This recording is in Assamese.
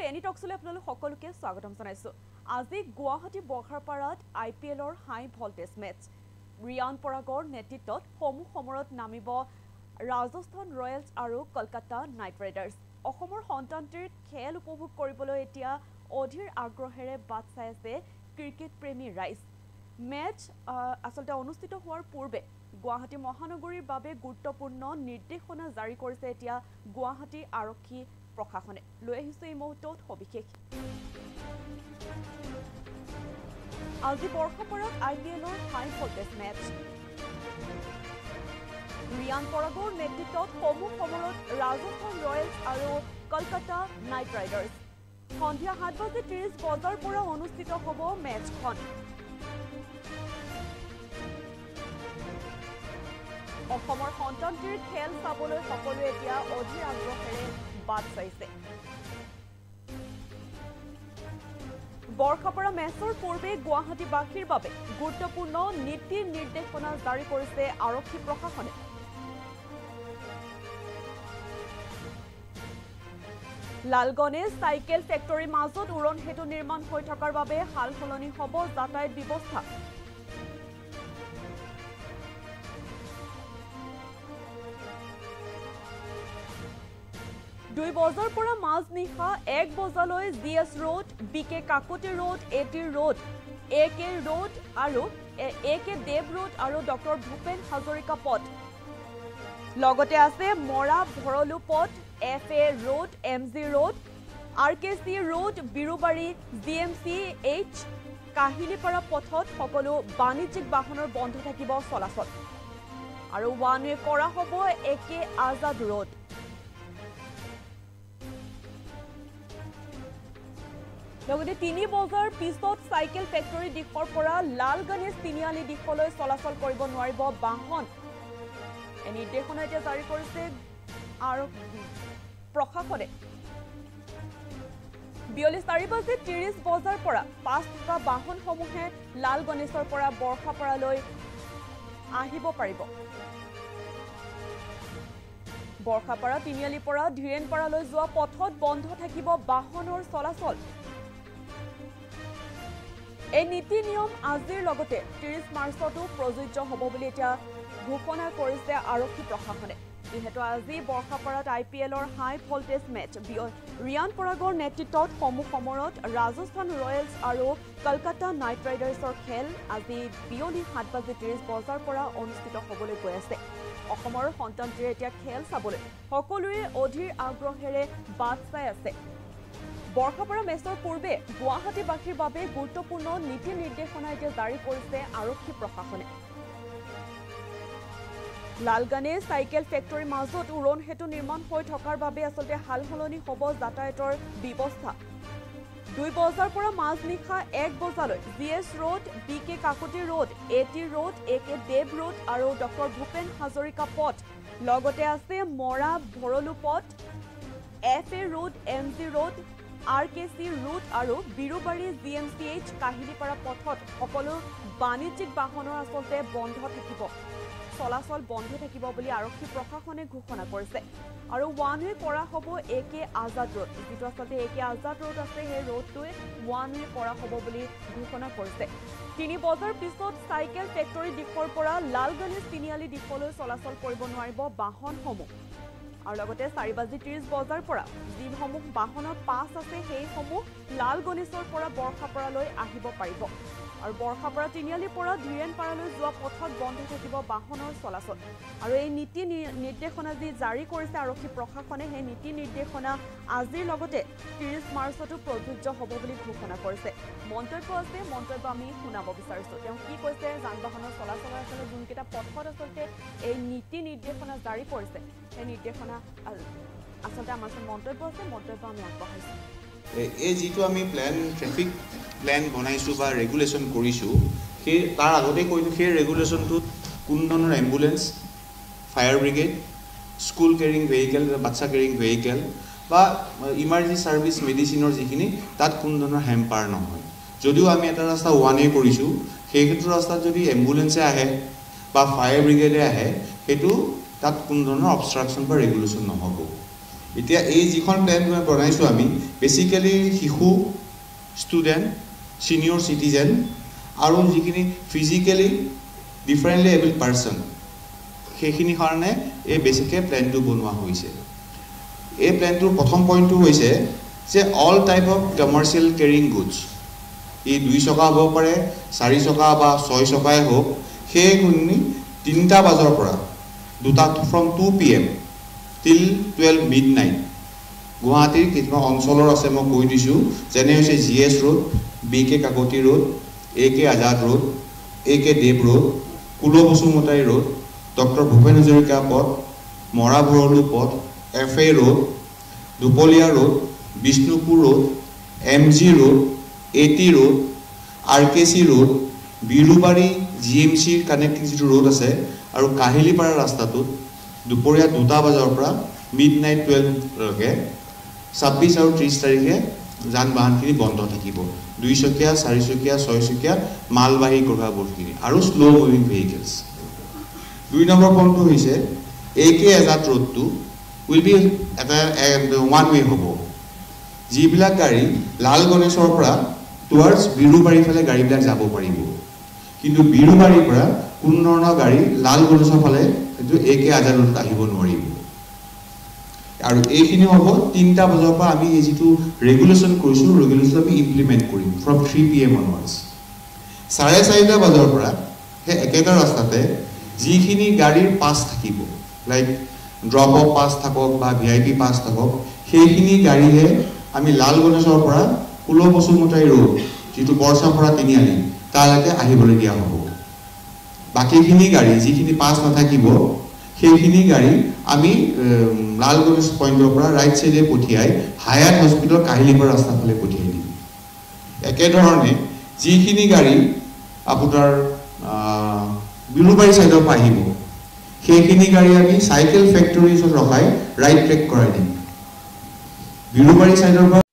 এনি টক্সলৈ আপোনালোক সকলোকে স্বাগতম জনাইছো। আজি গুৱাহাটী বৰ্ষাপাৰাত আই পি এলৰ হাই ভল্টেজ মেচ। ৰিয়ান পৰাগৰ নেতৃত্বত সমূহ সমৰত নামিব ৰাজস্থান ৰয়েলছ আৰু কলকাতা নাইট ৰাইডাৰ্ছ। অসমৰ সন্তানটিৰ খেল উপভোগ কৰিবলৈ এতিয়া অধীৰ আগ্ৰহেৰে বাট চাই আছে ক্ৰিকেট প্ৰেমী ৰাইজ। মেচ আচলতে অনুষ্ঠিত হোৱাৰ পূৰ্বে গুৱাহাটী মহানগৰীৰ বাবে গুৰুত্বপূৰ্ণ নিৰ্দেশনা জাৰি কৰিছে এতিয়া গুৱাহাটী আৰক্ষী প্ৰশাসনে। লৈ আহিছো এই মুহূৰ্তত সবিশেষ। আজি বৰ্ষাপাৰাত আই পি এলৰ হাই ভল্টেজ মেচ। ৰিয়ান পৰাগৰ নেতৃত্বত সমূহ সমৰত ৰাজস্থান ৰয়েলছ আৰু কলকাতা নাইট ৰাইডাৰ্ছ। সন্ধিয়া 7:30 বজাৰ পৰা অনুষ্ঠিত হ'ব মেচখন। অসমৰ সন্তানটিৰ খেল চাবলৈ সকলোৱে এতিয়া অধীৰ আগ্ৰহেৰে বাট চাইছে। বৰ্ষাপাৰা মেচৰ পূৰ্বে গুৱাহাটীবাসীৰ বাবে গুৰুত্বপূৰ্ণ নীতি নিৰ্দেশনা জাৰি কৰিছে আৰক্ষী প্ৰশাসনে। লাল গণেশ চাইকেল ফেক্টৰীৰ মাজত উৰণ সেতু নিৰ্মাণ হৈ থকাৰ বাবে সাল সলনি হ'ব যাতায়াত ব্যৱস্থা। দুই বজাৰ পৰা মাজনিশা 1 বজালৈ G S road, B K Kakati road, A T road, A K road আৰু এ কে দেৱ ৰোড আৰু ডক্টৰ ভূপেন হাজৰিকা পথ, লগতে আছে মৰা ভৰলু পথ, F A road, M G road, R K C road, Birubari, G M C H, Kahilipara পথত সকলো বাণিজ্যিক বাহনৰ বন্ধ থাকিব চলাচল আৰু ওৱান ৱে কৰা হ'ব এ কে আজাদ ৰোড। লগতে 3 বজাৰ পিছত চাইকেল ফেক্টৰী দিশৰ পৰা লাল গণেশ তিনিআলি দিশলৈ চলাচল কৰিব নোৱাৰিব বাহন। এই নিৰ্দেশনা এতিয়া জাৰি কৰিছে আৰু প্ৰশাসনে। বিয়লি 4:30 বজাৰ পৰা পাছ থকা বাহনসমূহে লাল গণেশৰ পৰা বৰ্ষাপাৰালৈ আহিব পাৰিব। বৰ্ষাপাৰা তিনিআলিৰ পৰা ধীৰেণপাৰালৈ যোৱা পথত বন্ধ থাকিব বাহনৰ চলাচল। এই নীতি নিয়ম আজিৰ লগতে 30 মাৰ্চতো প্ৰযোজ্য হ'ব বুলি এতিয়া ঘোষণা কৰিছে আৰক্ষী প্ৰশাসনে। যিহেতু আজি বৰ্ষাপাৰাত আই পি এলৰ হাই ভল্টেজ মেচ। ৰিয়ান পৰাগৰ নেতৃত্বত সমূহ সমৰত ৰাজস্থান ৰয়েলছ আৰু কলকাতা নাইট ৰাইডাৰ্ছৰ খেল আজি বিয়লি 7:30 বজাৰ পৰা অনুষ্ঠিত হ'বলৈ গৈ আছে। অসমৰ সন্তানটিৰে এতিয়া খেল চাবলৈ সকলোৱে অধীৰ আগ্ৰহেৰে বাট চাই আছে। বৰ্ষাপাৰা মেচৰ পূৰ্বে গুৱাহাটীবাসীৰ বাবে গুৰুত্বপূৰ্ণ নীতি নিৰ্দেশনা এতিয়া জাৰি কৰিছে আৰক্ষী প্ৰশাসনে। লাল গণেশ চাইকেল ফেক্টৰীৰ মাজত উৰণ সেতু নিৰ্মাণ হৈ থকাৰ বাবে আচলতে সাল সলনি হ'ব যাতায়াতৰ ব্যৱস্থা। 2 বজাৰ পৰা মাজনিশা 1 বজালৈ G S road, B K Kakati road, A T road, A K Dev road আৰু ডক্টৰ ভূপেন হাজৰিকা পথ, লগতে আছে মৰা ভৰলু পথ, F A road, M G road, R K C road আৰু Birubari G M C H Kahilipara পথত সকলো বাণিজ্যিক বাহনৰ আচলতে বন্ধ থাকিব, চলাচল বন্ধ থাকিব বুলি আৰক্ষী প্ৰশাসনে ঘোষণা কৰিছে। আৰু ওৱান ৱে কৰা হ'ব এ কে আজাদ ৰোড, যিটো আচলতে এ কে আজাদ ৰোড আছে সেই ৰোডটোৱে ওৱান ৱে কৰা হ'ব বুলি ঘোষণা কৰিছে। 3 বজাৰ পিছত চাইকেল ফেক্টৰী দিশৰ পৰা লাল গণেশ তিনিআলি দিশলৈ চলাচল কৰিব নোৱাৰিব বাহনসমূহ। আৰু লগতে 4:30 বজাৰ পৰা যিসমূহ বাহনৰ পাছ আছে সেইসমূহ লাল গণেশৰ পৰা বৰ্ষাপাৰালৈ আহিব পাৰিব। আৰু বৰ্ষাপাৰা তিনিআলিৰ পৰা ধীৰেণপাৰালৈ যোৱা পথত বন্ধ থাকিব বাহনৰ চলাচল। আৰু এই নীতি নিৰ্দেশনা যি জাৰি কৰিছে আৰক্ষী প্ৰশাসনে, সেই নীতি নিৰ্দেশনা আজিৰ লগতে 30 মাৰ্চতো প্ৰযোজ্য হ'ব বুলি ঘোষণা কৰিছে। মন্তব্য আছে, মন্তব্য আমি শুনাব বিচাৰিছোঁ। তেওঁ কি কৈছে, যান বাহনৰ চলাচলৰ আচলতে যোনকেইটা পথত আচলতে এই নীতি নিৰ্দেশনা জাৰি কৰিছে সেই নিৰ্দেশনা আচলতে আমাৰ ওচৰত মন্তব্য আছে, মন্তব্য আমি আগবঢ়াইছোঁ। এই যিটো আমি প্লেন, ট্ৰেফিক প্লেন বনাইছোঁ বা ৰেগুলেশ্যন কৰিছোঁ, সেই তাৰ আগতেই কৈছোঁ, সেই ৰেগুলেশ্যনটোত কোনো ধৰণৰ ambulance, fire brigade, school carrying vehicle, বাচ্চা কেৰিং ভেহিকেল বা ইমাৰ্জেঞ্চি ছাৰ্ভিচ মেডিচিনৰ যিখিনি, তাত কোনো ধৰণৰ হেম্পাৰ নহয়। যদিও আমি এটা ৰাস্তা ওৱান ৱে কৰিছোঁ, সেইটো ৰাস্তাত যদি এম্বুলেঞ্চে আহে বা ফায়াৰ ব্ৰিগেডে আহে, সেইটো তাত কোনো ধৰণৰ অবষ্ট্ৰাকশ্যন বা ৰেগুলেশ্যন নহ'ব। এতিয়া এই যিখন প্লেন বনাইছোঁ আমি বেচিকেলি শিশু, ষ্টুডেণ্ট, ছিনিয়ৰ চিটিজেন আৰু যিখিনি ফিজিকেলি ডিফাৰেণ্টলি এবল পাৰ্চন, সেইখিনিৰ কাৰণে এই বেছিকৈ প্লেনটো বনোৱা হৈছে। এই প্লেনটোৰ প্ৰথম পইণ্টটো হৈছে যে all type of commercial carrying goods, ই 2 চকা হ'ব পাৰে, 4 চকা বা 6 চকাই হওক, সেইখিনি 3টা বজাৰ পৰা 2টা, from 2 PM till 12 midnight গুৱাহাটীৰ কিছুমান অঞ্চলৰ আছে, মই কৈ দিছোঁ, যেনে হৈছে G S road, B K Kakati road, A K Azad road, A K Deb road, Kul Basumatary road, doctor Bhupen Hazarika পথ, মৰা ভৰলু পথ, F A road, Dhupalia road, Bishnupur road, M G road, A T road, R K C road, Birubari G M চিৰ কানেক্টিং যিটো ৰোড আছে আৰু কাহিলীপাৰা ৰাস্তাটোত দুপৰীয়া 2টা বজাৰ পৰা মিড নাইট 12লৈকে 26 আৰু 30 তাৰিখে যান বাহনখিনি বন্ধ থাকিব। 2 চকীয়া, 4 চকীয়া, 6 চকীয়া মালবাহী কঢ়োৱাবোৰখিনি আৰু শ্ল' মুভিং ভেহিকেলছ। 2 নম্বৰ পইণ্টটো হৈছে এ কে আজাদ ৰোডটো will be এটা ওৱান ৱে হ'ব। যিবিলাক গাড়ী লাল গণেশৰ পৰা টুৱাৰ্ডছ বিৰুবাৰীৰ ফালে গাড়ীবিলাক যাব পাৰিব, কিন্তু বিৰুবাৰীৰ পৰা কোনো ধৰণৰ গাড়ী লাল গণেশৰ ফালে এইটো এ কে আজাদ ৰোডত আহিব নোৱাৰিব। আৰু এইখিনি হ'ব 3টা বজাৰ পৰা আমি এই যিটো ৰেগুলেশ্যন কৰিছোঁ, ৰেগুলেশ্যন আমি ইমপ্লিমেণ্ট কৰিম ফ্ৰম 3 PM onwards. 4:30 বজাৰ পৰা সেই একেটা ৰাস্তাতে যিখিনি গাড়ীৰ পাছ থাকিব, লাইক ড্ৰপ অফ পাছ থাকক বা ভিআইপি পাছ থাকক, সেইখিনি গাড়ীহে আমি লাল গণেশৰ পৰা কুল বসুমতাৰী ৰোড যিটো বৰচাপৰা তিনিআলি তালৈকে আহিবলৈ দিয়া হ'ব। বাকীখিনি গাড়ী যিখিনি পাছ নাথাকিব সেইখিনি গাড়ী আমি লাল গণেশ পইণ্টৰ পৰা ৰাইট চাইডে পঠিয়াই হায়াত হস্পিটেল কাহিলীপাৰা ৰাস্তাৰ ফালে পঠিয়াই দিম। একেধৰণে যিখিনি গাড়ী আপোনাৰ বিৰুবাৰী চাইডৰ পৰা আহিব সেইখিনি গাড়ী আমি চাইকেল ফেক্টৰীৰ ওচৰত ৰখাই ৰাইট ট্ৰেক কৰাই দিম। বিৰুবাৰী চাইডৰ পৰা